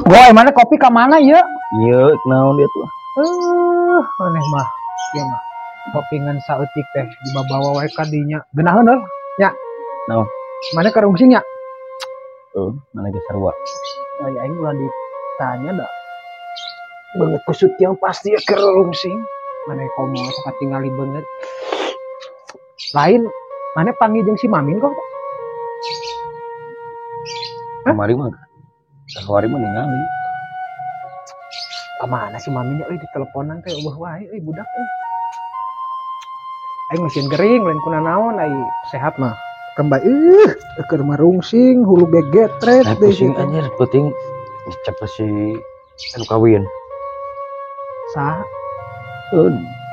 Boy, mana kopi ka mana ieu? Ieu naon dia tuh? Aneh mah. Ieu mah. Kopi ngan saeutik teh dibawa wae ka dinya. Geunaheun heuh nya. Naon? Mana karungsing nya? Heeh, mana ge sarua. Ai aing ulah ditanya da. Beungeut kusut yang pasti keur rungsing. Mana komo sok katingali beungeut. Lain mana panggil jeung si Mamin kok? Kamari mah. Kamari mah ningali. Kamana si Mamin nya euy diteleponan teh eueuh wae euy budak euy. Aing mesin gering lain kuna naon ai sehat mah. Kembali keur marungsing hulu gegetret deui. Pusing anjir penting cepet si anu kawin. Saha?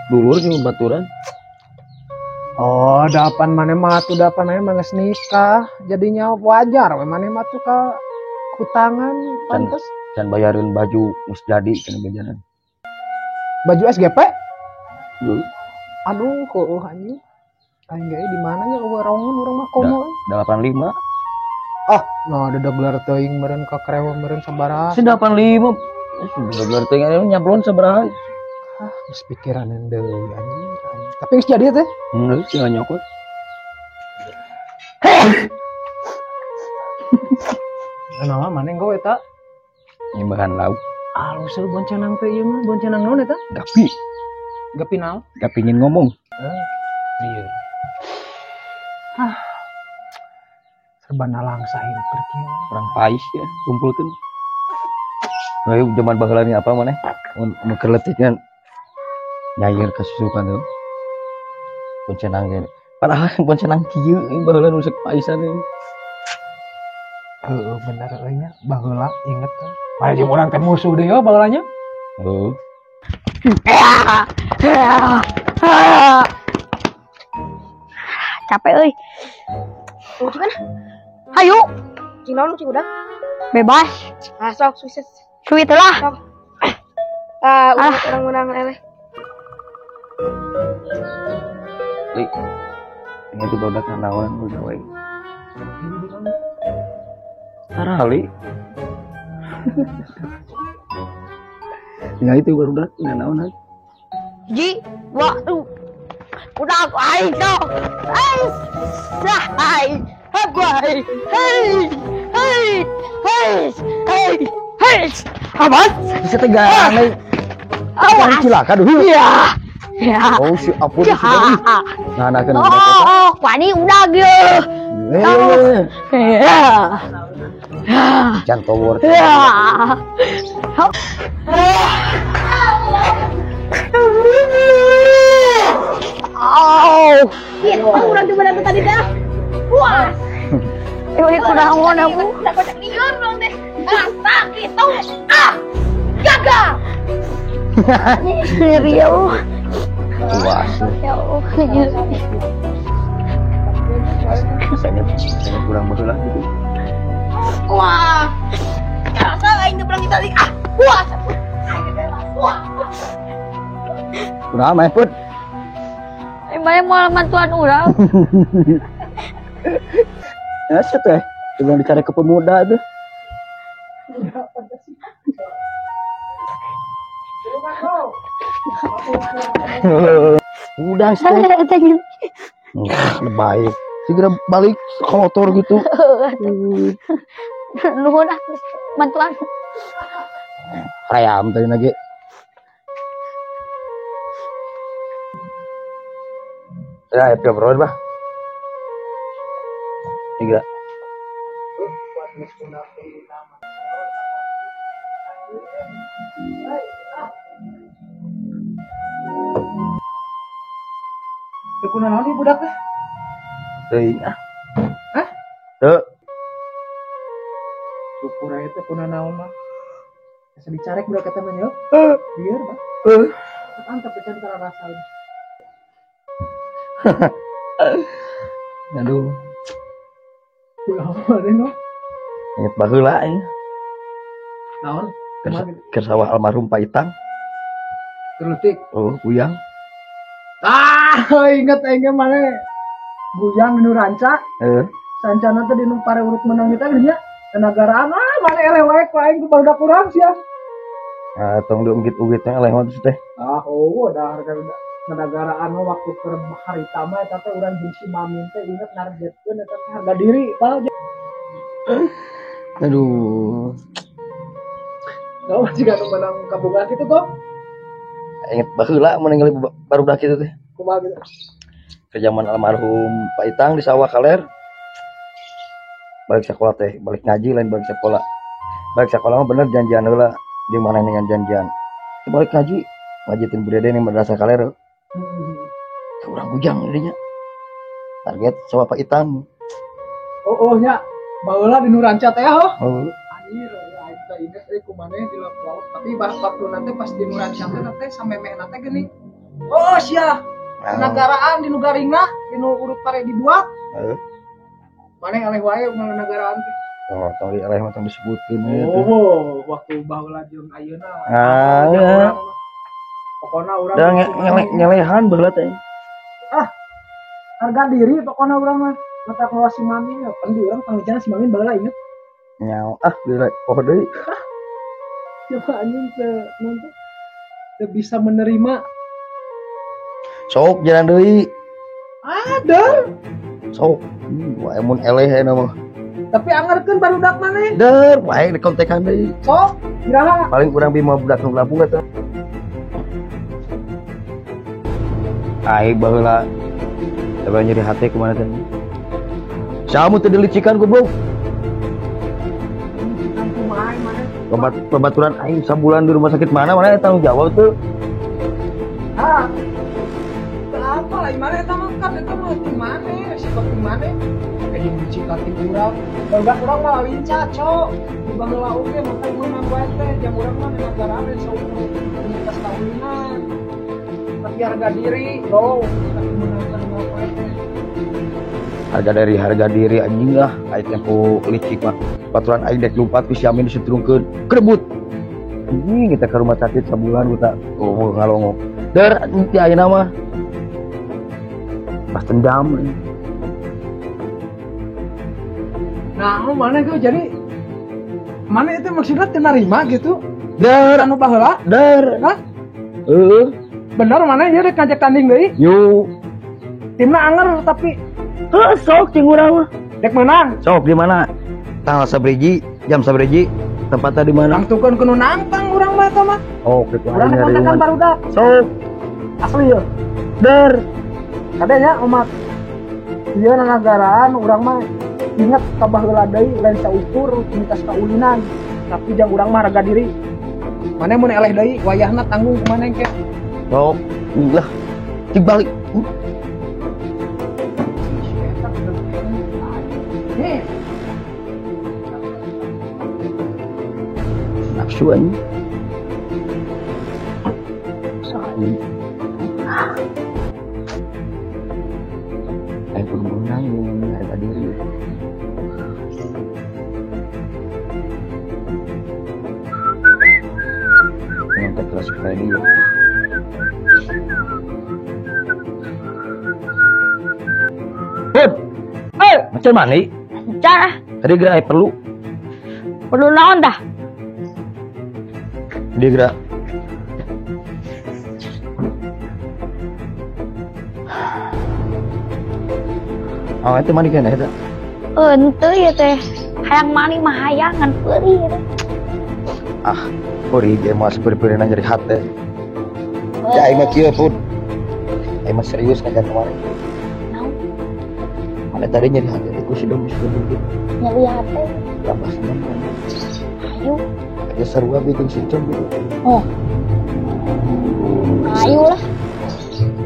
Dulur jeung baturan. Oh, dapan maneh mah atuh dapan maneh mah geus nikah, jadinya wajar we maneh mah tuh ka hutangan pantes. Can bayarin baju geus jadi cenah bajaran. Baju SGP? Heeh. Aduh, heueuh anjing. Aing ge di mana nya eueuh rongun urang mah komo. 85. Ah, nah ada gelar teuing meureun ka krewa meureun sabaraha. Si 85. Gelar teuing aya nyablon sabaraha. Ah, geus pikiranan deui anjing. Tapi geus jadi teh? Heuh, tinggal nyokot. Naon maneh engko eta? Nyimbahan lauk. Alus euy boncenang teh ieu mah, boncenang naon eta? Gapi. Gapi naon? Gapi ingin ngomong. Iya. Ah. Serba nalangsa hirup keur kieu. Urang pais ya, kumpulkeun. Ayo zaman baheula ni apa maneh? Mun keur leutikna nyair kasusukan tuh. Boncenang ge. Padahal boncenang kieu baheula nu sek paisan euy. Heeh, bener euy nya, baheula inget teh. Maya jeung urang teh musuh deui yo baheula nya. Heeh. Capek euy. Tunggu kan? Hayu. Cing naon cing udah? Bebas. Ah, sok sukses. Suit lah. Sok. Ah, urang menang eleh. Li. Ingat tuh badak naon udah wae. Arali. Ya itu baru dak naon. Ji, waktu udah aku aing dong. Ai, sahai, hei, hei, hei, hei, hei, hei, awas. Bisa tegang. Awas cilaka dulu. Iya. Ya. Oh, si ampun si nah, nah, kena. Oh, wani udah ge. Ya. Jangan tower. Ya. Oh, iya, urang coba datang tadi dah. Puas. Ieu kurang naon aku. Kocak lieur urang teh. Ah, gitu. Ah. Gagal. Nyeri ya Allah. Puas. Ya Allah. Saya kurang baheula gitu. Wah. Rasa aing teh berang tadi. Ah, puas. Wah. Kunaon mah, Put? Emangnya mau mantuan urang? Ya, teh. Coba dicari ke pemuda tuh. Udah sih. Lebay. Segera balik kotor gitu. Nuhun ah, bantuan. Rayam tadi lagi. Ya, happy bro, bah. Tiga. Teu kunaon ieu budak teh? Teuing ah. Hah? Teu. Syukur aya teh kunanaon mah. Asa dicarek budak eta mah nya. Biar bah. Heeh. Antep pisan karasain. Aduh. Kunaon deh no? Ingat baheula aing. Naon? Keur sawah almarhum Pak Itang. Terletik. Oh, guyang. Ah, inget aing mana? Guyang nu ranca. Heeh. Sancana teh di nu pare urut menang kita nya. Nenagaraan ah mana eleh wae ku aing ku barudak urang sia. Ah, tong diungkit-ungkitnya eleh mah teh. Ah, oh, dah harga nenagaraan mah waktu keur harita mah eta teh urang jeung si Mamin teh inget nargetkeun eta teh harga diri, Pak. Aduh. Kau jika nu menang kabogoh kitu kok. Inget baheula mun ningali barudak kitu teh. Kumaha gitu? Ke zaman almarhum Pak Itang di sawah kaler. Balik sekolah teh, balik ngaji lain balik sekolah. Balik sekolah mah bener janjian heula jeung mana dengan janjian. Balik ngaji, ngajitin budede ning madrasah kaler. Urang bujang dinya. Target sama Pak Itang. Oh, nya. Baheula di nu ranca teh oh. Oh. Anjir, aing teh inget euy kumaneh di laut tapi bah waktu nanti pas di nu ranca teh teh samemehna teh geuning. Oh, sia. Negaraan di nu garingna, di nu urut pare dibuat. Heeh. Maneh eleh wae negaraan teh. Oh, tong di eleh mah tong disebutkeun we teh. Oh, waktu baheula jeung ayeuna. Ah, ya. Pokona urang da ngelehan baheula teh. Ah. Harga diri pokona urang mah. Mata kawas si Mamin, ya pan di urang panggilan si Mamin baheula inget. Nyaw, ah deui poho deui. Coba anjing teu nanti teu bisa menerima. Sok jalan deui. Ada. Sok, wae mun eleh ayeuna mah. Tapi angerkeun barudak maneh. Der, wae dikontekan deui. Sok, iraha. Paling kurang bima budak nu Lampung eta. Ai baheula coba nyeri hati kumaha teh. Samu teu dilicikan goblok. Pembaturan aing sabulan di rumah sakit mana mana tanggung jawab tuh. Ah. Apa lah mana eta mah kan eta mah di mana resiko di mana? Kayak dilicikan ti urang. Barudak urang mah lincah, cok. Di baheula oge maka meunang wae teh jam urang mah negaraan saukur komunitas kawinan. Tapi harga diri, bro, tapi menangkan wae teh. Harga diri anjing lah, aing teh ku licik mah. Baturan aing dek lumpat ku si Amin disetrungkeun. Krebut. Anjing kita ke rumah sakit sabulan kita oh ngalongo. Der ti ayeuna mah. Pas dendam. Nah, mana itu jadi mana itu maksudnya teu narima gitu? Der anu baheula? Der. Hah? Heeh. Bener mana ieu rek ngajak tanding deui? Yuk. Timna anger tapi heuh sok jeung urang mah. Dek menang. Sok di mana? Tanggal sabriji, jam sabriji, tempatnya di mana? Tangtukeun kudu nangtang urang mah eta mah. Oh, kitu urang kontekan barudak. Sok. Asli ya. Der. Kadenya umat. Ieu negaraan urang mah inget ka baheula deui lain saukur rutinitas kaulinan. Tapi jang urang mah harga diri. Maneh mun eleh deui wayahna tanggung ku maneh engke. Sok, lah. Cik balik. Nih. Nafsu anjing. Sain. Aing kudu meunang harga diri. Nonton kelas Freddy. Put. Eh, macam mana? Cara. Tadi gerak perlu. Perlu naon dah? Dia gerak. Oh, itu mandi kan eta? Henteu ieu teh. Hayang mandi mah hayang ngan peurih teh. Ah, peurih ge mah sepeurih-peurihna nyeri hate. Ya aing mah kieu pun. Aing mah serius ngajak kemarin. Naon? Mana tadi nyeri hate teh ku si Domis gitu. Nyeri hate. Tambah seneng kan. Ayo. Aja sarua bikin si Con gitu. Oh. Ayo lah.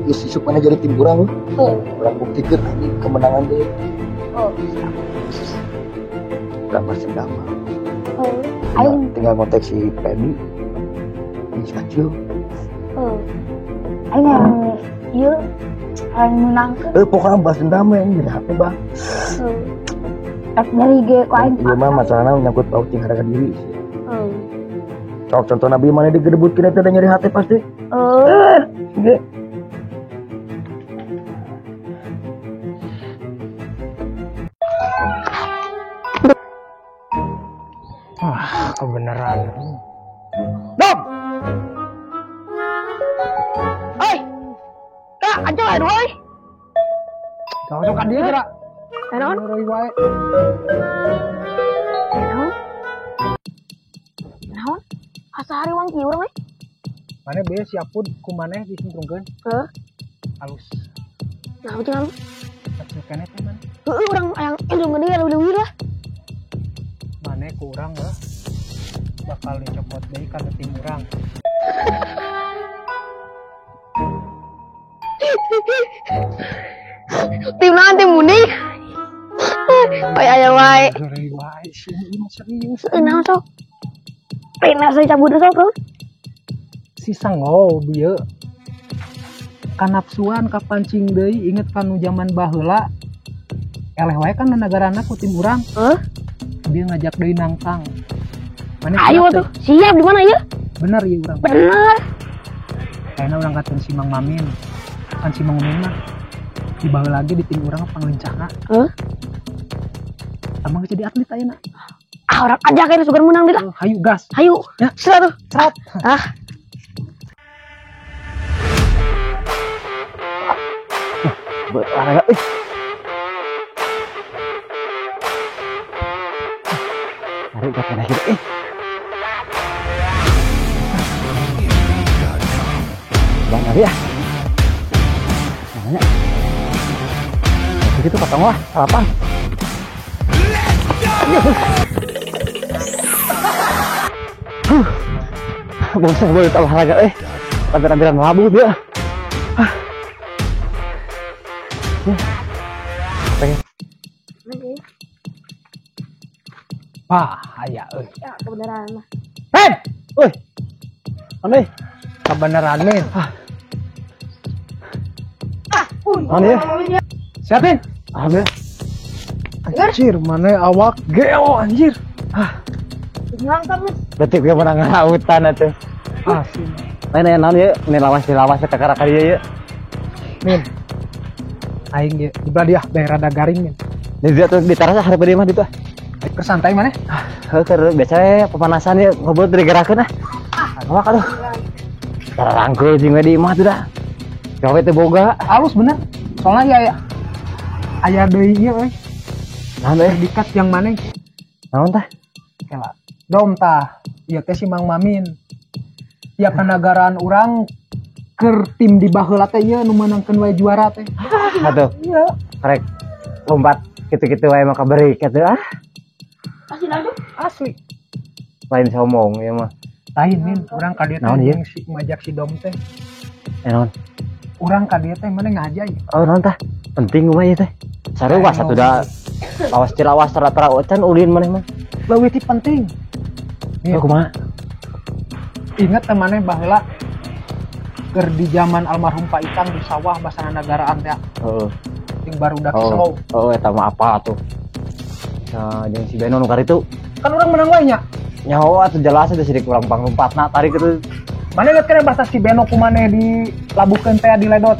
Geus isuk mana jadi tim urang. Oh. Urang buktikeun anjing kemenangan teh. Oh. Tambah senang. Oh. Ayo tinggal ngontek si Freddy. Ini kecil. Oh. Ayo yang ieu hayang menangkeun. Pokoknya bahas dendam ya, nyeri hate bah. Rek nyeri ge ku aing. Ieu mah masalahna menyangkut paut jeung harga diri. Oh. Sok contoh nabi mana digedebutkeun eta da nyeri hate pasti. Oh. Ge. Kebenaran. Dom. Oi. Kak, aja lah doi. Sok ka dieu geura. Naon? Heureuy wae. Naon? Naon? Asa hariwang kieu urang euy. Maneh beeu siapun ku maneh disimprungkeun. Heuh. Halus. Nah, betul halus. Kecil keneh teh maneh. Heueuh urang aya ilmu gede leuwih lah. Maneh ku urang heuh. Bakal dicopot deui kana tim urang. Tim naon tim munding? Oi aya wae. Heureuy wae sih, ieu mah serius. Heueuh naon sok? Pena saya cabut sok tuh. Si Sanggo bieu kanapsuan kapancing deui inget kanu jaman baheula eleh wae kan nagarana ku tim urang. Heuh? Dia ngajak deui nangtang. Maneh Ayo siap tuh. Siap di mana ieu? Bener ieu urang. Bener. Kayaknya urang katen si Mang Mamin. Kan si Mang Mamin mah di baheula lagi di tim urang panglincahna. Heuh? Emang jadi atlet ayeuna. Ah urang ajak ayeuna sugan menang deui lah. Hayu gas. Hayu. Ya. Seret tuh. Seret. Ah. Berolahraga euy. Tarik ka kana kitu euy. Bang lari ah. Namanya. Begitu potong lah, salapan. Huh. Bosan gue olahraga euy. Tampilan-tampilan mabuk dia. Pengen. Wah, aya euy. Ya, kebenaran mah. Min, Woi. Aneh. Kebenaran Min. Aneh. Siapin. Alhamdulillah. Anjir, mana awak geo anjir. Nangkap lu. Berarti gue menang lautan atuh. Asli. Lain aya naon ieu? Ini lawas dilawas kakara ka dieu ieu. Min. Aing ge di belah dia beh rada garing Min. Di dieu tuh di teras hareup dieu mah ditu. Keur santai maneh. Heuh keur biasa pemanasan ieu ngobrol digerakeun ah. Awak aduh. Tara rangkul jeung we di imah tuh dah. Gawe teh boga. Halus bener. Soalnya ya aya deui ieu euy. Naon euy? Predikat yang maneh. Naon tah? Kela. Dom tah. Ieu teh si Mang Mamin. Tiap nagaraan urang keur tim di baheula teh ieu nu meunangkeun wae juara teh. Atuh. Iya. Rek lompat kitu-kitu wae mah kaberi kitu ah. Asli lanjut. Asli. Lain sombong ieu mah. Lain Min, urang ka dieu teh jeung si ngajak si Dom teh. Naon? Urang ka dieu teh maneh ngaja ieu. Oh, naon tah? Penting kumaha ieu teh? Sarua satu da lawas cilawas tara-tara ocan ulin maneh mah. Leuwih ti penting. Min, kumaha? Ingat teh maneh baheula keur di zaman almarhum Pak Itang di sawah basana nagaraan teh. Heeh. Ting barudak slow. Oh, eta mah apa atuh? Nah, jeung si Beno nu karitu. Kan urang menang wae nya. Nyaho atuh jelas atuh sidik urang panglumpatna tarik kitu. Maneh lihat keneh bahasa si Beno ku maneh dilabuhkeun teh di ledot.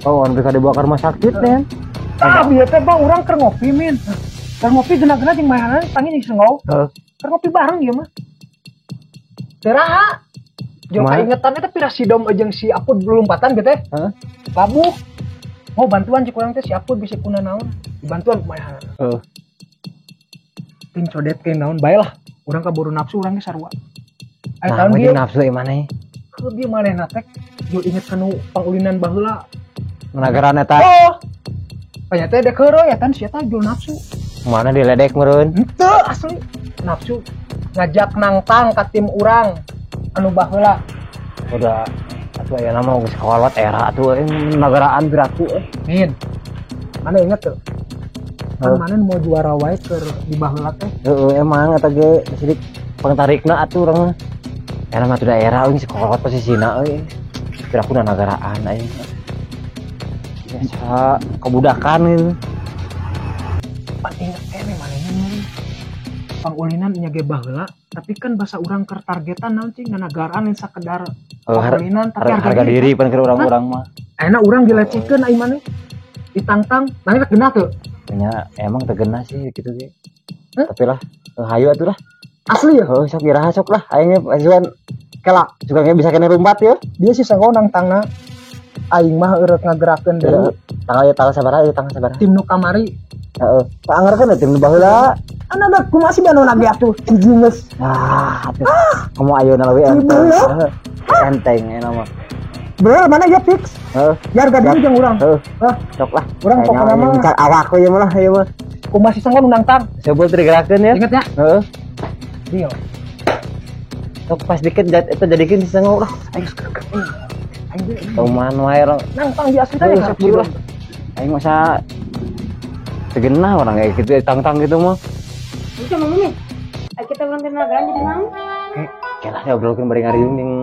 Oh, anu bisa dibawa ke rumah sakit teh. Tah, bieu teh bang urang keur ngopi Min. Keur ngopi gena-gena jeung mahanana panggil jeung sengau. Heeh. Keur ngopi bareng ieu mah. Teraha. Jeung kaingetan eta pira si Dom jeung si Apud lompatan gitu teh. Heeh. Labuh. Mau bantuan cik urang teh si Apud bisa kuna naon. Dibantuan ku mahanana. Heeh. Ting codet ke naon bae lah. Urang kaburu nafsu urang ge sarua. Aya nah, tahun bieu nafsu ieu maneh. Heuh bieu manehna teh yo inget kanu pangulinan baheula. Nagaran eta. Oh. Ternyata dek heureuy eta si eta jual nafsu. Mana diledek meureun? Henteu asli. Nafsu ngajak nangtang ka tim urang anu baheula. Udah atuh ayeuna mah geus kawalot era atuh nagaraan piraku euy. Min. Mana inget tuh? Kan mana mau juara wae keur di baheula teh? Heeh emang eta ge sidik pangtarikna atuh urang mah. Era mah tuh daerah euy geus kawalot posisina euy. Piraku nagaraan aing. Biasa kebudakan gitu. Pan inget keneh manehna meureun. Pangulinan nya ge baheula, tapi kan basa urang keur targetan naon cing nganagaraan lain sakedar pangulinan tapi harga diri pan keur urang-urang mah. Ayeuna urang dilecehkeun ai maneh. Ditangtang, maneh rek genah teu? Nya emang teu genah sih kitu ge. Tapi lah, hayu atuh lah. Asli ya? Heuh, sok iraha sok lah aing ajuan Kela suka ge bisa kena rumpat ya. Dia si Senggo nangtangna aing mah eureut ngagerakeun deui. Tanggal ya tanggal sabaraha ieu tanggal sabaraha? Tim nu kamari. Heeh. Paangerkeun tim nu baheula. Ana da kumaha sih bano nage atuh hiji geus. Ah, kamu ayeuna leuwih enteng. Enteng euna mah. Bener mana ya fix? Heeh. Biar gak diri jeung urang. Heeh. Hah, sok lah. Urang pokona mah ngincar awak we mah lah ieu mah. Kumaha si Senggo nu nangtang? Sebut digerakeun ya. Ingat ya? Heeh. Deal. Sok pas dikit itu jadikan si Senggo lah. Ayo sekarang. Aing Tuman wae orang. Nangtang di asli teh sok buru lah. Aing masa segenah orang kayak gitu tang-tang gitu mah. Itu mah nih. Kita urang teh nagaan jadi naon? Kayak lah obrolkeun bari ngariung jeung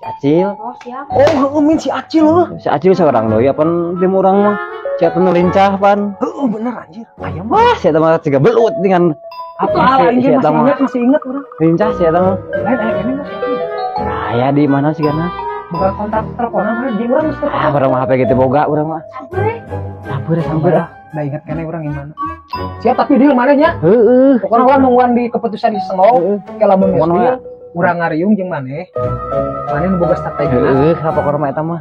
si Acil. Oh, siap. Oh, heueuh min si Acil heuh. Si Acil seorang deui apan tim urang mah. Si eta nu lincah pan. Heueuh bener anjir. Aya mah si eta mah siga belut dengan apa aing ge masih inget urang. Lincah si eta mah. Lain aya keneh mah si Acil. Aya di mana sih kana? Boga kontak teleponan mah jeung urang geus. Ah, urang mah HP gitu boga urang mah. Sampeur. Sampeur ah. Da inget keneh urang gimana. Siap tapi deal maneh nya. Heeh. Pokona urang nungguan di keputusan di Senggo, ke lamun geus deal, urang ngariung jeung maneh. Maneh nu boga strategi. Heeh, ka pokona mah eta mah.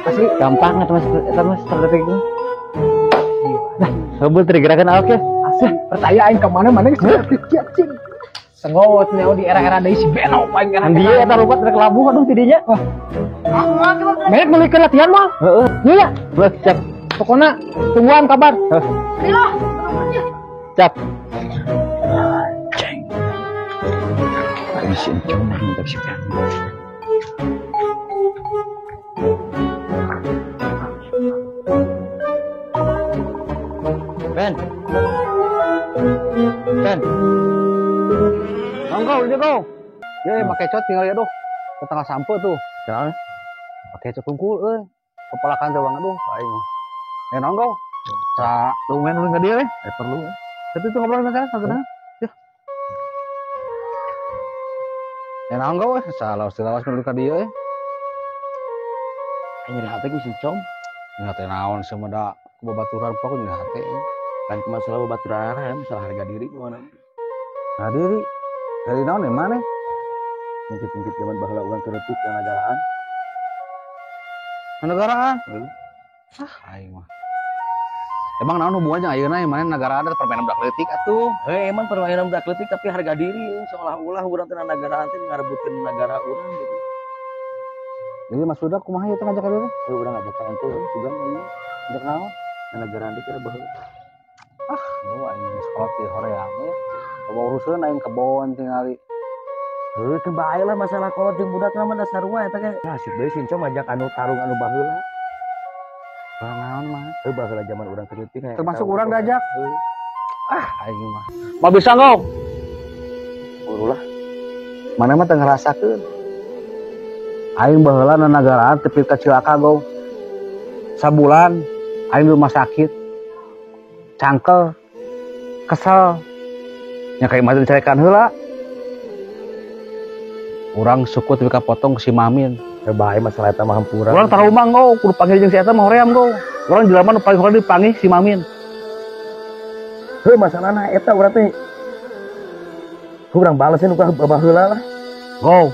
Asli gampang eta mah strategi mah. Nah, heubeul teu digerakeun awak ya. Asli, percaya aing ka mana maneh geus cing. Senggo nyaho di era-era deui si Beno paling era. Dia eta rupat rek labuh aduh ti dinya. Wah. Mek meulikeun latihan mah. Heeh. Nya ya. Heuh, siap. Pokona tungguan kabar. Heuh. Cap. Ceng. Aing si Encong mah minta si Beno. Ben. Ben. Nongko, udah go. Ye, make cot tinggal ya duh. Ke tengah sampo tuh. Kenapa? Make cot tungkul euy. Kepalakan teh aduh aing. Nongko. Sa lumayan ulun ka dieu eh. Perlu. Tapi itu ngobrol sama saya, kenapa? Ya. Nongko we, salah selawas ulun ka dieu eh. Nyeri hate ku si Cong. Nyeri hate naon sia da ku babaturan pokok nyeri hate. Kan ku masalah babaturan, masalah harga diri kumaha. Harga diri. Dari naon yang mana? Ngungkit-ngungkit zaman baheula urang keur leutik ka nagaraan. Negaraan? Heeh. Ah, aing mah. Emang naon hubungannya ayeuna yang mana negaraan teh permainan budak leutik atuh? Heuh, emang permainan budak leutik tapi harga diri seolah-olah urang teh nagaraan teh ngarebutkeun nagara urang gitu. Jadi maksudna kumaha ieu teh ngajak ka dieu teh? Heuh, urang ngajak ka ente sugan ieu. Ngajak naon? Negaraan teh kira baheula. Ah, oh aing geus kolot ti hoream we. Coba urusan aing kebon tingali. Heuh, teu bae lah masalah kolot jeung budak mah da sarua eta ge. Nah, asup deui si Encong ngajak anu tarung anu baheula. Urang naon mah? Heuh, baheula zaman urang keur leutik termasuk urang diajak. Ah, aing mah. Mah bisa ngong. Urulah. Mana mah teu ngarasakeun. Aing baheula na nagaraan tepi ka cilaka gong. Sabulan aing di rumah sakit. Cangkel. Kesel. Nya kayak mah dicarekan heula. Urang suku tepi ka potong si Mamin. Eh bae masalah eta mah hampura. Urang trauma nggo, kudu panggil jeung si eta mah hoream nggo. Urang jelema nu paling hoream dipanggih si Mamin. Heuh masalahna eta urang teh. Urang balesin ku baheula lah. Go.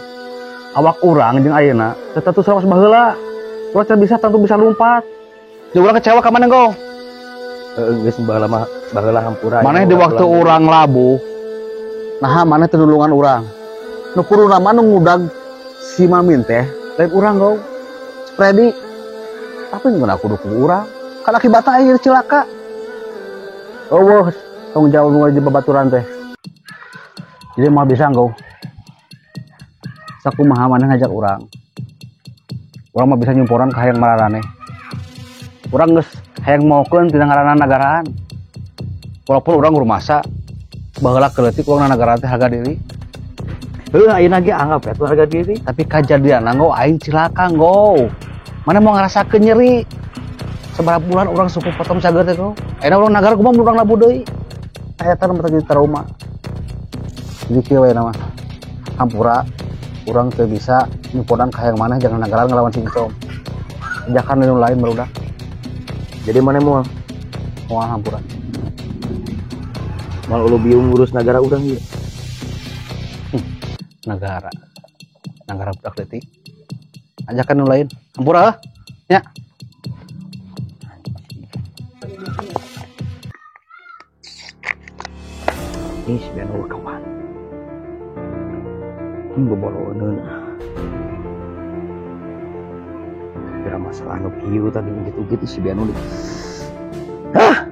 Awak urang jeung ayeuna teu tentu sawas baheula. Urang can bisa tentu bisa lompat. Jeung urang kecewa ka maneh nggo. Heeh geus baheula mah baheula hampura. Maneh di waktu urang labuh. Naha maneh teu nulungan urang. Nu kuduna mah nu ngudag si Mamin teh lain urang go. Freddy. Tapi ngeunah kudu ku urang. Kan akibatna aing cilaka. Eueuh tong jauh nu di babaturan teh. Jadi mah bisa go. Sakumaha maneh ngajak urang. Urang mah bisa nyumporan ka hayang mararaneh. Urang geus hayang mokeun tina ngaranna nagaraan. Walaupun urang rumasa baheula keleutik urang nagaraan teh harga diri. Heuh ayeuna ge anggap atuh harga diri. Tapi kajadian nggo aing cilaka nggo. Mana mau ngarasakeun nyeri. Sabaraha bulan urang suku potong cager teh go. Ayeuna urang nagara kumaha mun urang labuh deui. Eta nu jadi trauma. Jadi kieu we mah. Hampura urang teu bisa nyumponan ka hayang maneh jangan nagaran ngelawan si Encom. Ajakan nu lain barudak. Jadi mana moal? Moal hampura. Moal ulu biung ngurus nagara urang ieu. Negara. Negara budak leutik. Ajakan nu lain. Hampura nya. Ih, si Beno kawan. Boboloneun. Kira masalah nu kieu tadi gitu-gitu si Beno. Hah.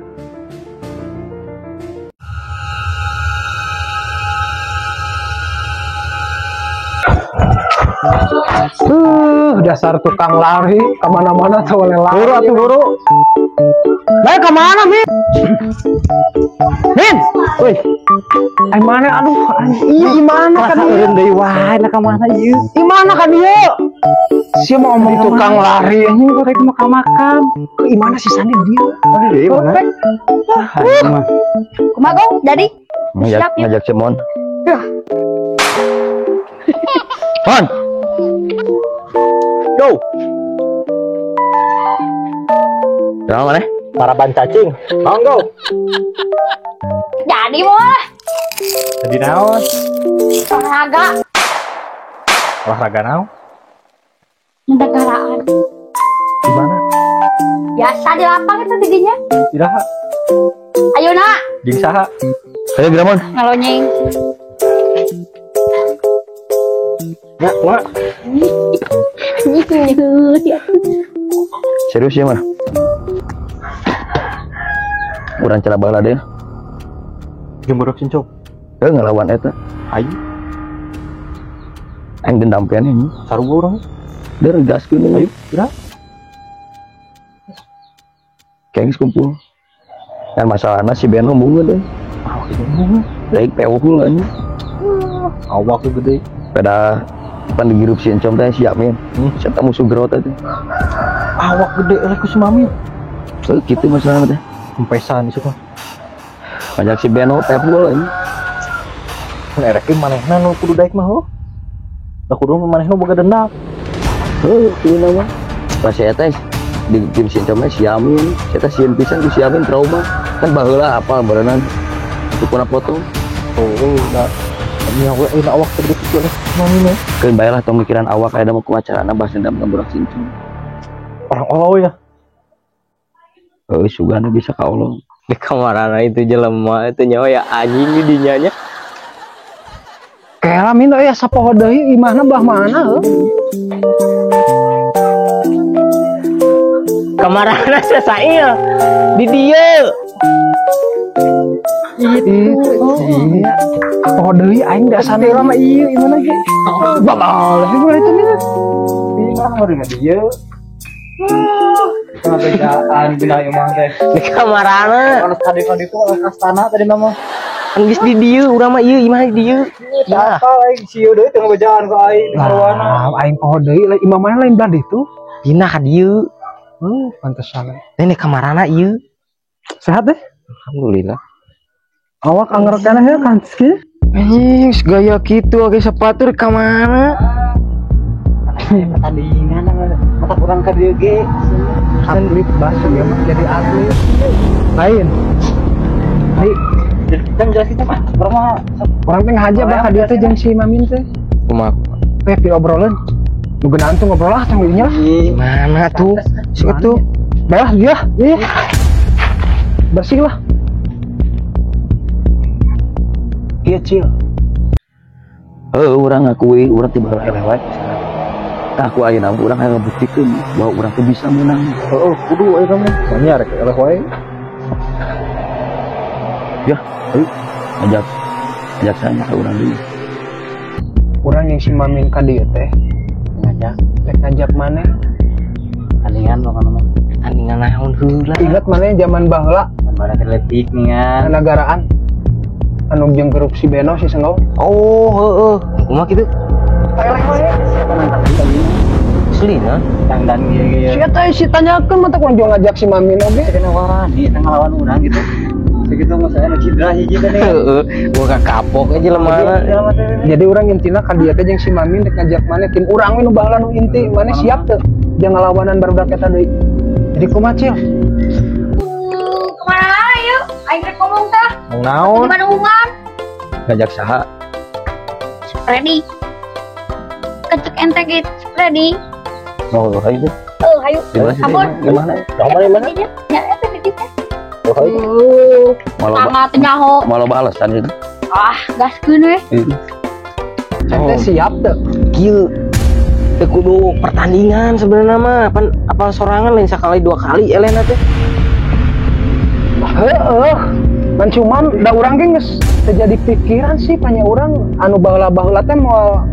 Dasar tukang lari kemana-mana tuh oleh lari. Buru atuh buru. Baik kemana, Min? Min, woi. Mana aduh, iya mana kan eureun deui wae na ka mana ieu? Ieu mana kan ieu? Sia mau ngomong tukang lari anjing rek mau makan. Ke imana si Sandi dia? Oh, deui mana? Kumaha gong? Jadi ngajak Simon. Ya. Mon. Yo. Kenapa maneh? Paraban cacing. Monggo. Jadi moal. Jadi naon? Olahraga. Olahraga naon? Negaraan. Di mana? Biasa di lapang itu didinya. Iraha. Ayo nak. Jeung saha? Ayo Gramon. Ngalonyeng. Ya, kumaha? Serius ya mah? Urang cara baheula deui. Jeung budak cincok. Heuh ngalawan eta. Ayo. Aing dendam pian ini. Sarua urang. Der gaskeun ayo. Iraha. Kayak geus kumpul. Dan masalahna si Beno bungeun deui. Ah, bungeun. Daik pewuh heula anjing. Awak gede. Pada pan digirup si Encom teh si Amin. Siapa musuh gerot teh. Awak gede eleh ku si Mami. Heuh kitu masalahna teh. Empesan ieu mah. Ngajak si Beno tepul anjing. Mun erekeun manehna nu kudu daek mah heuh. Da kudu manehna boga dendam. Heuh, kieu mah. Pas eta di tim si Encom si Amin, eta sieun pisan ku si Amin trauma. Kan baheula apal berenang. Tukuna potong. Oh, da nya we ayeuna awak teh gede kitu eleh Mami mah. Keun bae lah tong mikiran awak aya mah kumaha carana bahas dendam ka budak cincong. Orang olo ya. Heuh, sugana bisa ka Allah. Di kamarana itu jelema itu nyawa ya anjing di dinya nya. Kela min euy sapoho deui imahna belah mana heuh? Kamarana sasail di dieu. Itu iya. Poho deui aing dasar mah ieu imahna ge. Babal heula itu min. Imah mah di dieu. Perbedaan bina imah teh. Di kamarana. Kalau tadi kan itu astana tadi nama. Geus di dieu urang mah ieu imah di dieu. Nah, aing sieu deui teu ngabejaan ka aing sarwana. Aing poho deui imah mana lain belah ditu. Pindah ka dieu. Pantesan. Teh di kamarana ieu. Sehat deh? Alhamdulillah. Awak anger keneh ya kan sih. Anjing gaya kitu oge sepatu di kamana? Pertandingan mata kurang ka dieu ge. Atlet basuh ya mah jadi atlet. Lain. Hai, kan jelas itu mah. Urang mah urang teh ngahaja bah ka dieu teh jeung si Mamin teh. Kumaha? Teh diobroleun. Nu geunaan tuh ngobrol lah tong dinya lah. Mana tuh? Si itu. Bae lah dia. Iya. Bersih lah. Iya, Cil. Heuh, urang ngakui urang ti baheula eleh wae. Aku ayeuna urang hayang ngabuktikeun bahwa urang teh bisa menang. Heuh, kudu aya kamu. Nya rek eleh wae. Ya, ayo ajak ajak saya ka urang deui. Urang yang si Mamin ka dieu teh ngajak, rek ngajak maneh. Tandingan pokona mah. Tandingan naon heula? Ingat maneh zaman baheula? Zaman leutik ningan. Negaraan. Anu jeung grup si Beno si Senggol. Oh, heeh. Kumaha kitu? Eleh wae. Selina dangdan ieu ge. Si eta si tanyakeun mah teh kurang jual ngajak si Mamin oge. Kena warani eta ngalawan urang gitu. Segitu mah saya nu cedera hiji teh. Heeh, gua kapok aja lemah. Jadi urang intina ka dieu teh jeung si Mamin rek ngajak maneh tim urang we nu baheula nu inti. Maneh siap teu jeung ngalawanan barudak eta deui. Jadi kumaha Cil? Kumaha ieu? Aing rek ngomong tah. Naon? Di mana hubungan? Ngajak saha? Ready. Kecek ente gitu, Freddy. Oh, hayu. Oh, hayu. Ampun. Gimana? Gimana? Gimana? Ya, eta di dieu. Oh, hayu. Sangat nyaho. Malah balasan gitu. Ah, gaskeun we. Ente siap teu? Kieu. Teu kudu pertandingan sebenarnya mah, pan apal sorangan lain sakali dua kali elehna teh. Heeh. Man cuman da urang ge geus teu jadi pikiran sih panya urang anu baheula-baheula teh moal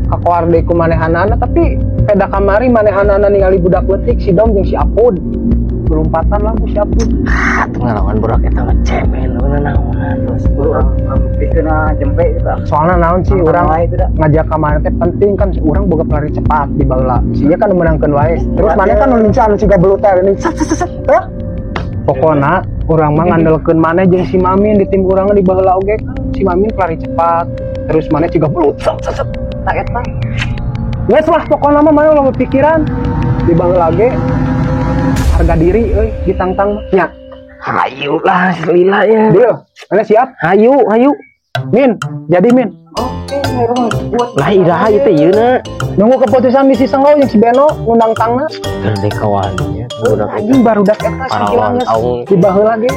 kakoar deui ku manehanana tapi peda kamari manehanana ningali budak leutik si Dom jeung si Apud. Belompatan lah ku si Apud. Ah, teu ngalawan budak eta mah cemen naonan terus urang buktikeun jempe eta. Soalna naon sih urang ngajak ka maneh teh penting kan urang boga pelari cepat di baheula. Si ieu kan meunangkeun wae. Terus maneh kan nu lincah anu siga belut teh sat sat sat. Pokona urang mah ngandelkeun maneh jeung si Mamin di tim urang di baheula oge kan si Mamin pelari cepat. Terus maneh siga belut sat sat sat. Tah eta. Geus lah pokona mah maneh ulah pikiran di baheula ge harga diri euy ditantang mah nya. Hayu lah lila ya. Deal. Mana siap? Hayu, hayu. Min, jadi Min. Oke, buat lah iraha ieu teh yeuna. Nunggu keputusan misi Senggo jeung si Beno nu nangtangna. Gede kawan nya. Budak anjing barudak eta si geus di baheula ge.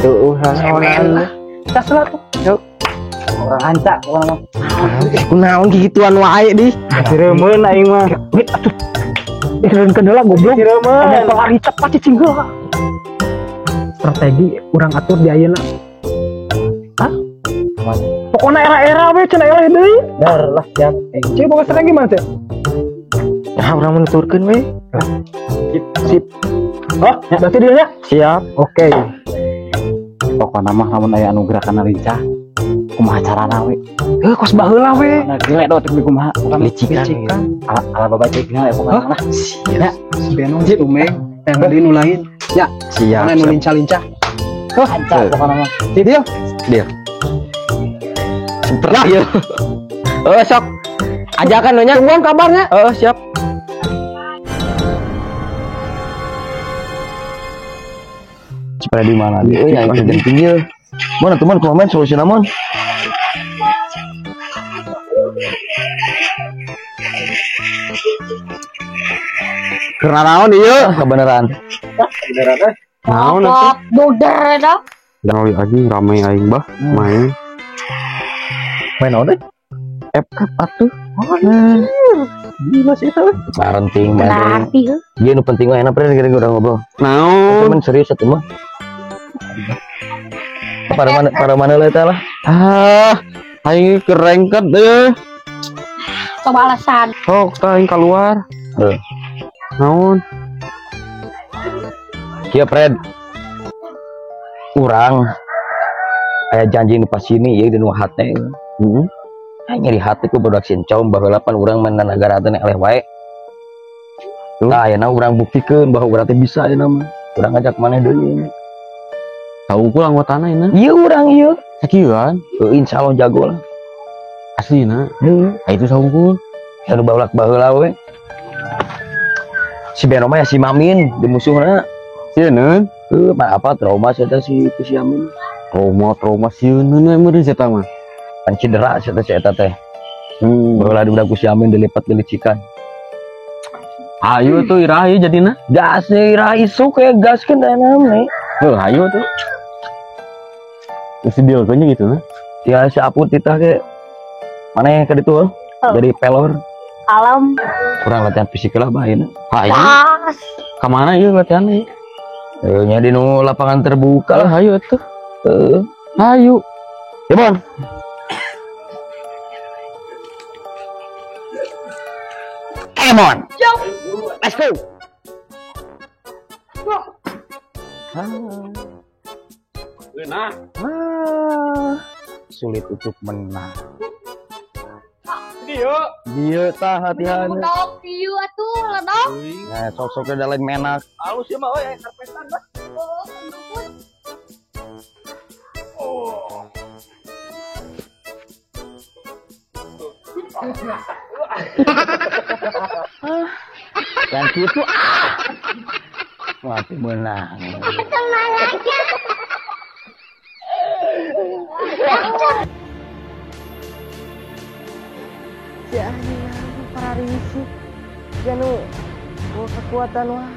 Heueuh, cemen. Tas lah tuh. Yuk. Orang hanca pokona mah. Kunaon kikituan wae di. Siremeun aing mah. Wit atuh. Dikeun heula goblok. Siremeun. Pelari cepat cicing heula. Strategi urang atur di ayeuna. Hah? Pokona era-era we cenah eleh deui. Dar lah siap. Ceu boga strategi mana teh? Nah, urang menuturkeun we. Sip. Oh, berarti dealnya? Siap. Oke. Pokona mah lamun aya anu gerakan lincah, kumaha carana we? Heuh, kos baheula we. Nah, gile do teh kumaha? Licikan. Ala ala babacekna ya pokona lah. Siap. Si Beno si Tumeng, yang tadi nu lain. Ya, siap. Mana nu lincah-lincah. Heuh, hanca pokona mah. Deal. Deal. Seperti ieu. Oh, sok. Ajakan we nya. Tungguan kabarnya. Heeh, siap. Supaya di mana dia yang genting ieu. Mana teman komen solusi namun. Karena naon ieu? Kebenaran. Kebenaran eh. Naon atuh? Boder eta. Kali anjing rame aing bah main. Main naon teh? FF atuh. Gila sih itu. Parenting main. Berarti heuh. Ieu nu penting mah enak pre gara-gara urang ngobrol. Naon? Cuman serius atuh mah. Para mana lah eta lah. Ah, aing kerengket deh. Coba alasan. Sok tah aing keluar. Heuh. Naon? Kieu Fred. Urang aya janji nu pas sini ieu dinu hate. Heeh. Aing nyeri hate ku budak sincom baheula pan urang mah nagara teh eleh wae. Tah ayeuna urang buktikeun bahwa urang teh bisa ayeuna mah. Urang ngajak maneh deui. Tahu ku anggotana ini. Ieu urang ieu. Sakieuan? Heuh, insyaallah jago lah. Aslina. Heuh, itu saungkul. Anu baulak baheula we. Si Beno mah ya si Mamin di musuhna. Sieun? Heuh, apa trauma sia teh si si Amin. Trauma sieun we meureun sia mah. Pan cedera sia teh si eta teh. Baheula di budak ku si Amin dilipat dilicikan. Hayu tuh iraha ieu jadina. Gas iraha isuk ya gaskeun da naon. Heuh, hayu tuh. Mesti dealkeun gitu nah. Ya si Aput titah ge maneh ka ditu heuh. Jadi pelor. Alam. Kurang latihan fisik lah bahayana. Hayu. Ka mana ieu latihan ieu? Heuh nya di nu lapangan terbuka lah. Hayu atuh. Heuh. Hayu. Ya Bon. Emon. Let's go. Nah. Sulit untuk menang. Dia tah latihan. Dok, ieu atuh ledok. Nah, sok-sok da lain menak. Halus ya mah euy karpetan bah. Oh. Dan gitu ah. Mati menang. Tenang aja. Si anjing para Risik. Ya nu bawa kekuatan wae.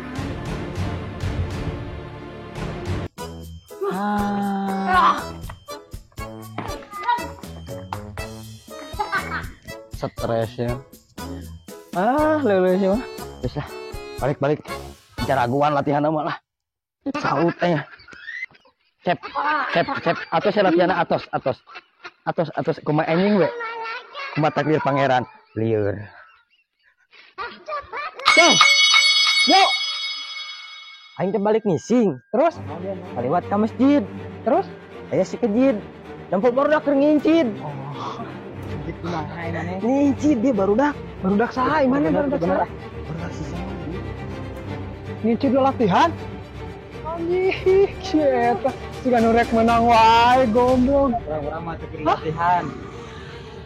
Ah. Stres ya. Ah, leuleus sih mah. Geus lah. Balik-balik. Caraguan latihan mah lah. Saut teh. Cep, cep, cep. Atos ya latihanna atos, atos. Atos, atos kumaha anjing we. Kumaha takdir pangeran lieur. Ceng. Yo. Aing teh balik ngising. Terus kaliwat ka masjid. Terus aya si kejid. Nempo barudak keur ngincid. Oh. Gitu mah maneh. Ngincid dia barudak. Barudak saha maneh barudak saha? Barudak si saha. Ngincid lo latihan? Anjing, eta siga nu rek menang wae goblok. Urang-urang mah teu latihan.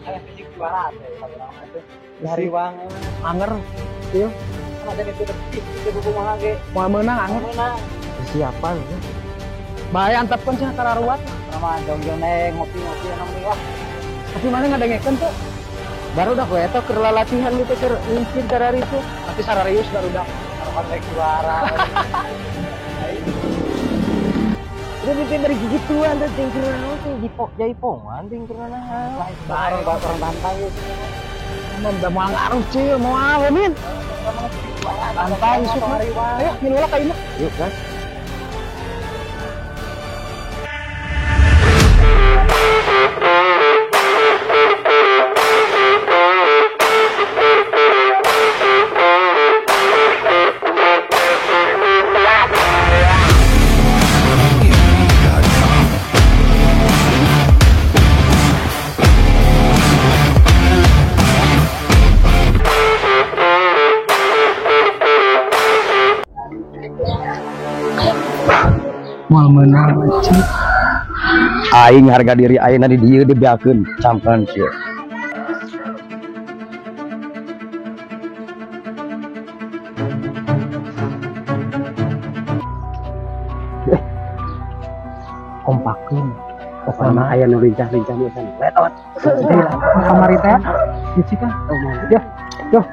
Aya fisik juara teh urang mah teh. Dari wangan anger ieu. Ada itu itu kumaha ge. Moal meunang anger. Meunang. Persiapan. Bae antepkeun cenah kararuat. Sama jong-jong ngopi-ngopi enak nih wah. Tapi mana ngadengekeun tuh? Barudak we eta keur latihan gitu keur ngincid kararitu. Tapi sararius barudak. Taruhan rek juara. Udah mimpi bari gigituan teh ting keur naon teh jaipongan ting keur naon. Bareng orang bantai geus. Mun da moal ngaruh cil moal min. Santai isuk mah. Ayo ngilu lah ka imah. Yuk gas. Moal meunang cil. Aing harga diri aing di dieu dibeakeun camkan sia. Kompakeun. Pokona aya nu lincah-lincah nu sana. Letot. Kamari teh. Hiji kan. Ya. Yo.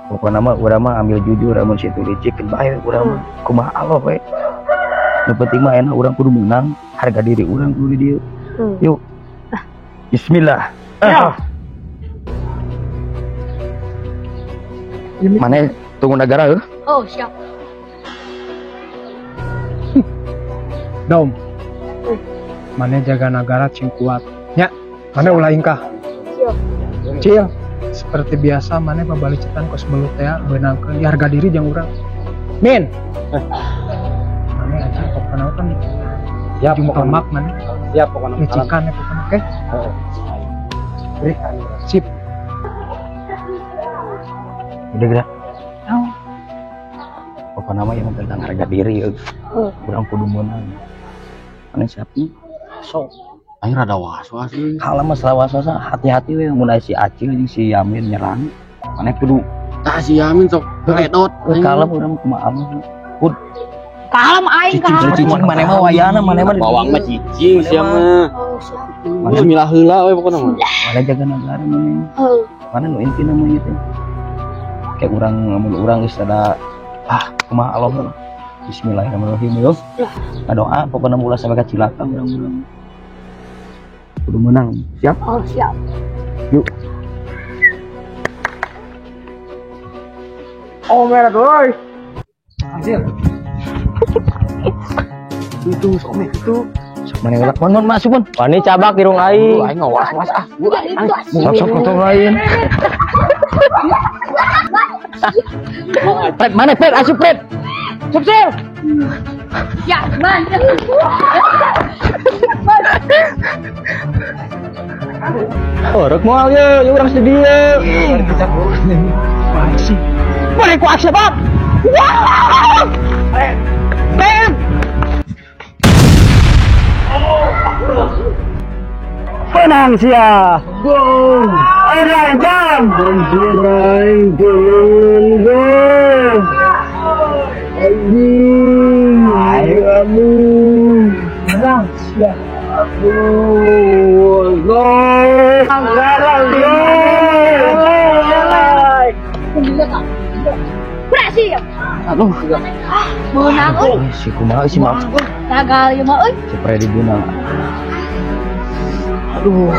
Pokona mah urang mah ambil jujur amun situ licik bae urang mah kumaha Allah we. Nu penting mah enak urang kudu menang, harga diri urang kudu di dieu. Yuk. Bismillah. Ya. Mana tunggu negara heuh? Oh, siap. Dom. Mana jaga negara cing kuat. Nya, mana ulah ingkah. Siap. Cil. Seperti biasa mana babalicitan kos belut teh beunangkeun ya harga diri jeung urang. Min. Mana aja pokona kan. Siap jeung tomak mana. Siap pokona. Licikan ya pokona oke. Heeh. Berikan. Sip. Udah gerak. Pokona mah yang tentang harga diri ya. Urang kudu meunang. Mana siap nih? Sok. Aing rada was-was euy. Kalau masalah was-was hati-hati we mun aya si Acil jeung si Yamin nyerang. Maneh kudu tah si Yamin sok beledot. Kalem urang kumaha mah. Kud. Kalem aing kalem. Cicing maneh mah wayana maneh mah bawang mah cicing sia mah. Oh, siap. Bismillah heula we pokona mah. Maneh jaga nagara maneh. Heuh. Maneh nu intina mah ieu teh. Kayak urang mun urang geus ada kumaha Allah. Bismillahirrahmanirrahim yo. Ngadoa pokona ulah sampai ka cilaka urang-urang. Kudu menang. Siap? Oh, siap. Yuk. Oh, merah woi. Anjir. Itu sok itu. Sok mana ngelak mon masuk mon. Wani cabak irung aing. Aing ngawas-was ah. Sok sok kotor lain. Pret mana pret asup pret. Sup sil. Ya, man. Oh, rek moal ye, ye urang sedih ye. Boleh ku aksi, Bab. Wow! Bam! Menang sia. Go. Ayo jam. Anjing. Ayo. Menang sia. Aduh, gol. Anggaran gol. Berhasil. Aduh. Menang euy. Si kumaha si maaf. Gagal ieu mah euy. Si Freddy beunang. Aduh.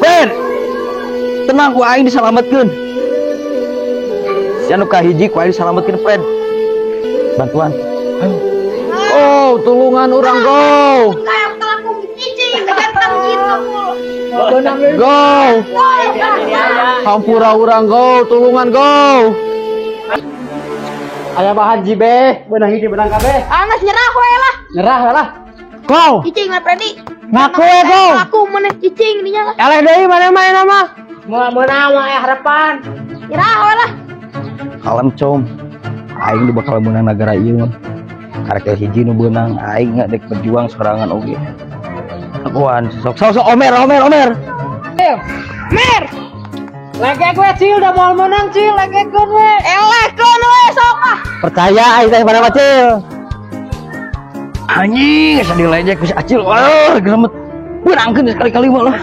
Fred. Tenang ku aing disalametkeun. Si anu kahiji ku aing disalametkeun Fred. Bantuan. Ayo. Oh, tulungan urang go. Go. Hampura urang go, tulungan go. Aya bahan jibe, beunang hiji beunang kabeh. Ah, geus nyerah we lah. Nyerah we lah. Go. Cicing we Freddy. Ngaku we go. Aku meneh cicing dinya lah. Eleh deui maneh mah ayeuna mah. Moal meunang mah aya harapan. Nyerah we lah. Kalem com. Aing nu bakal meunang nagara ieu mah. Karek hiji nu beunang aing nggak dek berjuang sorangan oge. Akuan sok sok sok Omer Omer Omer. Mer. Legek we Cil da moal meunang Cil, legekeun we. Elehkeun we sok ah. Percaya aing teh mana mah Cil. Anjing, asa dilejek ku si Acil. Wah, geremet. Beunangkeun sekali-kali mah lah.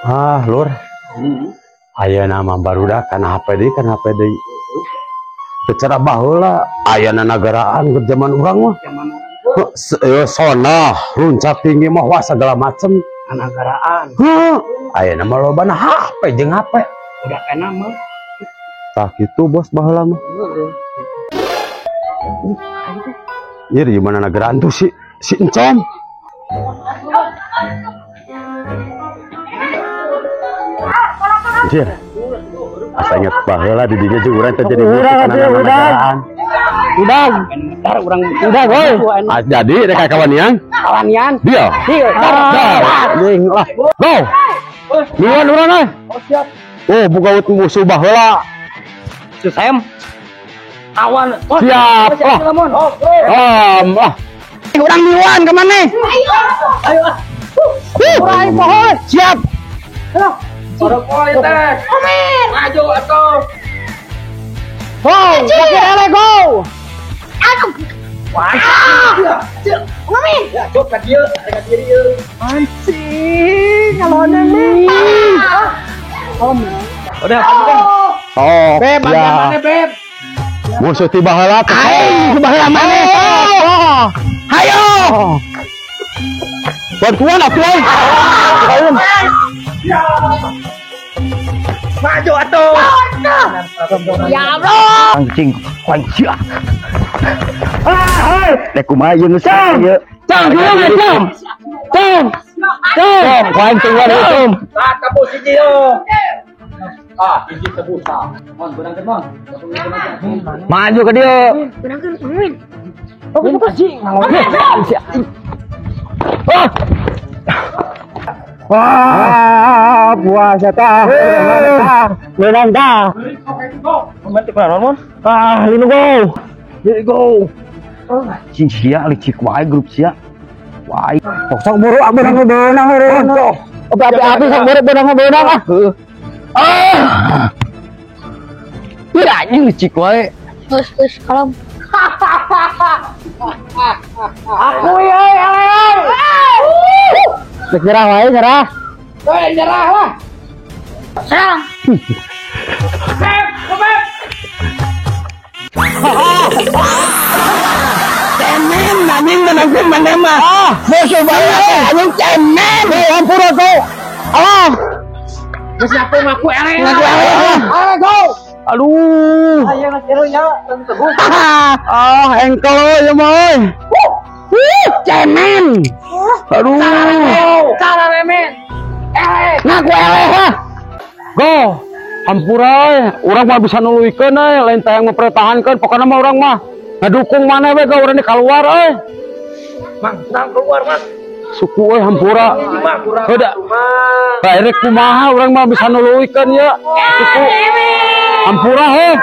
Ah, lur. Ayeuna mah barudak kana HP deui, kana HP deui. Secara baheula ayana nagaraan ke zaman urang mah. Sona, luncat tinggi mah wah segala macem nagaraan. Heuh, ayeuna mah lobana HP jeung HP. Udah enak mah. Tah kitu bos baheula mah. Ieu di mana nagaraan tuh si Encom. Anjir. Asa inget baheula di dinya jeung urang teh jadi musuh kana nagaraan. Udah, ntar urang udah goy. Ah, jadi rek kawanian? Kawanian. Dia. Deal. Ning lah. Go. Miluan urang euy. Oh, siap. Oh, buka musuh baheula. Si Sam. Awan. Siap. Lah. Urang miluan ka maneh? Ayo. Ayo ah. Urang pohon. Siap. Sorok teh. Omer. Maju atuh. Go, lagi ele go. Aduh. Wah. Omer. Ya, cuk ka dieu, ka diri ieu. Anjing, ngalonan nih. Om. Udah, oh, Beb, bagian mana, Beb? Musuh ti baheula teh. Aing baheula maneh. Hayo. Bantuan atuh euy. Maju atuh. Ya Allah. Anjing, anjing. Ah, rek kumaha ieu geus ieu. Cang, tulungan, Cang. Cang. Cang, Cang, tulungan Cang. Ah, tebus hiji yo. Ah, hiji tebus tah. Mon, beunangkeun mon. Maju ke dieu. Beunangkeun, Min. Bagus, anjing. Ah. Wah, puasa tah. Menang tah. Membantu kunaon mon? Ah, linu go. Here go. Cing sia licik wae grup sia. Wae. Sok buru beunang beunang eureun. Api-api sok buru beunang beunang ah. Heeh. Ah. Ieu anjing licik wae. Geus geus kalem. Aku ya, ele. Rek nyerah wae nyerah. Woi, nyerah lah. Serang. Beb, beb. Cemen anjing menangkeun maneh mah. Musuh bae anjing cemen. Hampura go. Ah. Geus ngaku ngaku ele. Ngaku ele. Ele go. Aduh. Ayo geus ieu nya teguh. Ah, engkel euy mah euy. Cemen. Aduh. Cara remen. Ele. Ngaku ele ha. Go. Hampura euy, urang mah bisa nuluykeun euy, lain teh yang mempertahankeun, pokona mah urang mah ngadukung maneh we ga urang keluar euy. Mang, nang keluar, Mang. Suku euy hampura. Heuda. Bae rek kumaha urang mah bisa nuluykeun ya. Suku. Hampura heuh.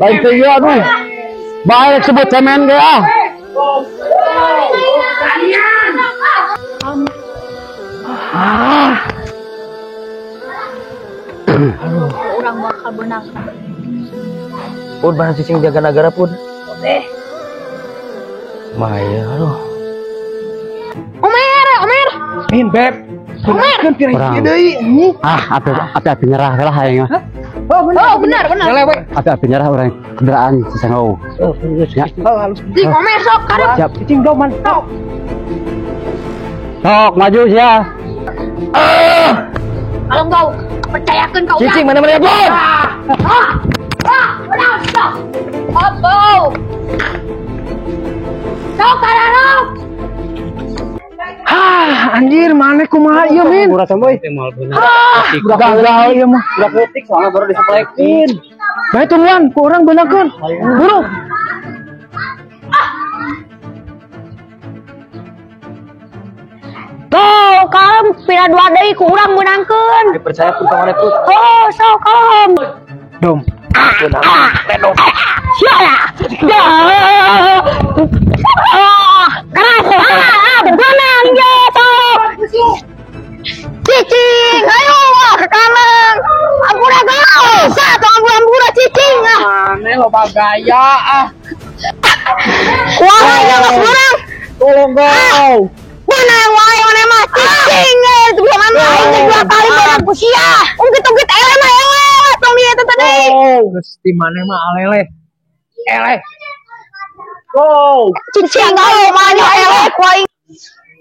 Lain teh ieu aduh. Bae rek sebut cemen ge ah. Ah. Orang bakal benang. Pun mana cicing jaga negara pun. Oke. Maya, aduh. Omer, Omer. Min beb. Omer. Ah, api nyerah lah aing mah. Oh, benar, benar. Api nyerah orang kendaraan si Sangau. Ya. Cing Omer sok karep. Siap. Cicing dong mantap. Sok maju sia. Kalau kau percayakan kau. Cicing mana-mana bom. Ah, benar, sok. Apa? Sok kararok. Ah, anjir mana kumaha ieu min? Ah, gagal ieu mah. Udah kritik soalnya baru disepelekin. Bae tungguan, ku urang beunangkeun. Buru. Tuh, kalem pira dua deui ku urang meunangkeun. Percaya pun sama put. Oh, sok kalem. Dom. Sia ya. Keras. Menang ya sok. Cicing, ayo ke kanan. Ampura kau. Satu ampura cicing ah. Mane loba gaya ah. Wah, ya geus menang. Tolong kau. Menang wae mana mah cicing itu bisa mana aing dua kali menang ku sia. Ungkit-ungkit eleh mah eleh tong ieu teh tadi. Oh, geus di maneh mah aleleh. Eleh. Go. Cicing kau mana eleh ku aing.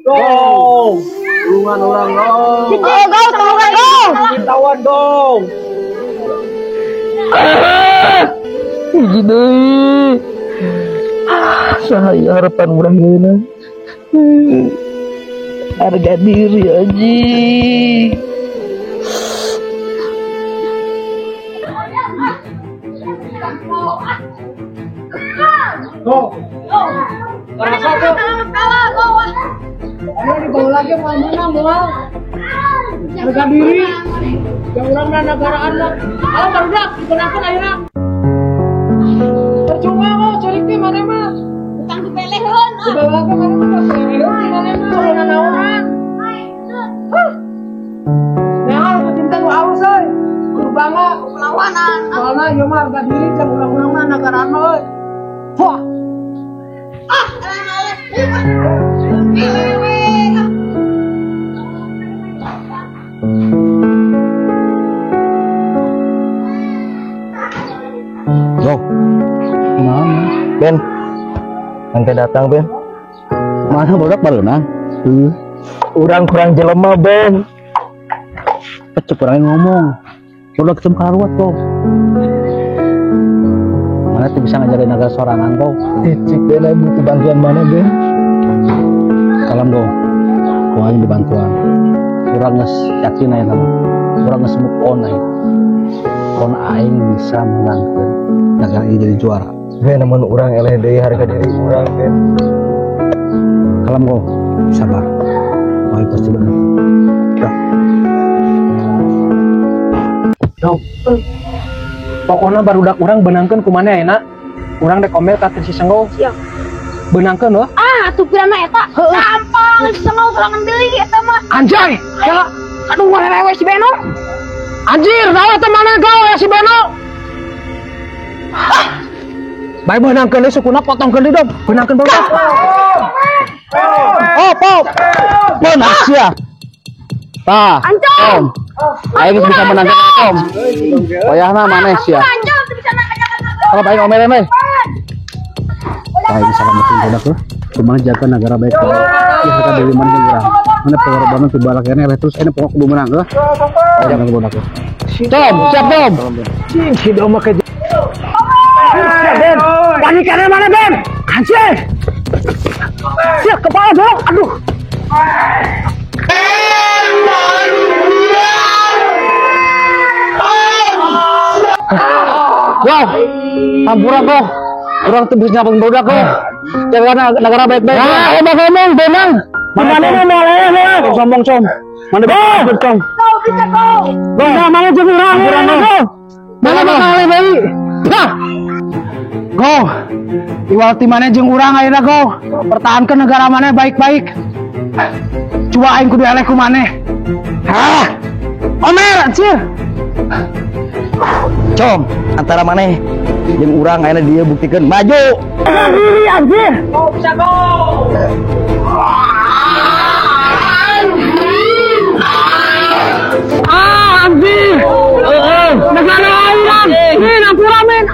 Go. Tulungan orang go. Cicing go tulungan go. Tawan dong. Hiji deui. Ah, saya harapan urang yeuna. Harga diri anjing. Go. Ayo dibawa lagi mau menang moal. Harga diri. Yang urang mah negaraan mah. Ayo barudak dibenangkeun ayeuna. Percuma mau ceurik teh maneh mah. Utang dipeleheun. Dibawa lagi maneh mah dipeleheun maneh mah ulah naonan. Nah, penting nu alus euy. Kudu bangga perlawanan. Soalna ieu mah harga diri can urang-urang mah negaraan mah euy. Wah. Ah, Go. Mana? Ben. Nanti datang, Ben. Mana bodak bareunang? Heuh. Urang kurang jelema, Ben. Pecuk urang ngomong. Bodak ketemu karuat, kok. Mana tuh bisa ngajarin negara sorangan, kok. Cicik, Ben, aing butuh bantuan mana, Ben? Salam dong. Ku aing dibantuan. Urang geus yakin aya nama. Urang geus move on aing. Kon aing bisa menangkeun negara ini jadi juara. Ben, namun urang eleh deui harga diri urang, Ben. Kalem kok, sabar. Aing pasti bener. Ya. Yo. Pokoknya barudak urang benangkeun ku maneh ayeuna. Urang dek omel ka si Senggo. Siap. Benangkeun heuh. Ah, atuh pirana eta. Gampang si Senggo sorangan deui eta mah. Anjay, ya. Aduh, lewe si Beno. Anjir, naon eta maneh gawe ya si Beno. Bae beunangkeun deui sukuna potongkeun deui dong. Beunangkeun barudak. Oh, pop. Beunang sia. Tah. Ancol. Aing bisa menangkeun Tom. Wayahna maneh sia. Ancol teu bisa Kalau aing omel meh. Aing bisa ngamatin budak heuh. Kumaha jaga negara baik baik. Ya harga diri maneh urang. Mana pengorbanan ti balak keneh terus ini pokok kudu menang heuh. Jangan budak heuh. Tom, siap Tom. Cing si dom make. Ben, panikana mana Ben? Anjir. Siap kepala dong. Aduh. Wow, hampura kok. Urang teu bisa nyapeng budak kok. Jaga negara baik-baik. Nah, ngomong benang. Mana mana mana sombong com. Mana bener com. Kau bisa kau. Nah, mana jeung urang. Mana bakal bayi. Nah. Go. Iwal ti maneh jeung urang ayeuna go. Pertahankan negara maneh baik-baik. Coba aing kudu eleh ku maneh. Hah. Omer anjir. Com, antara maneh Jeung urang ayeuna dia buktikeun maju. Anjir. Ah, anjir. Heeh, negara aing. Min, ampura min.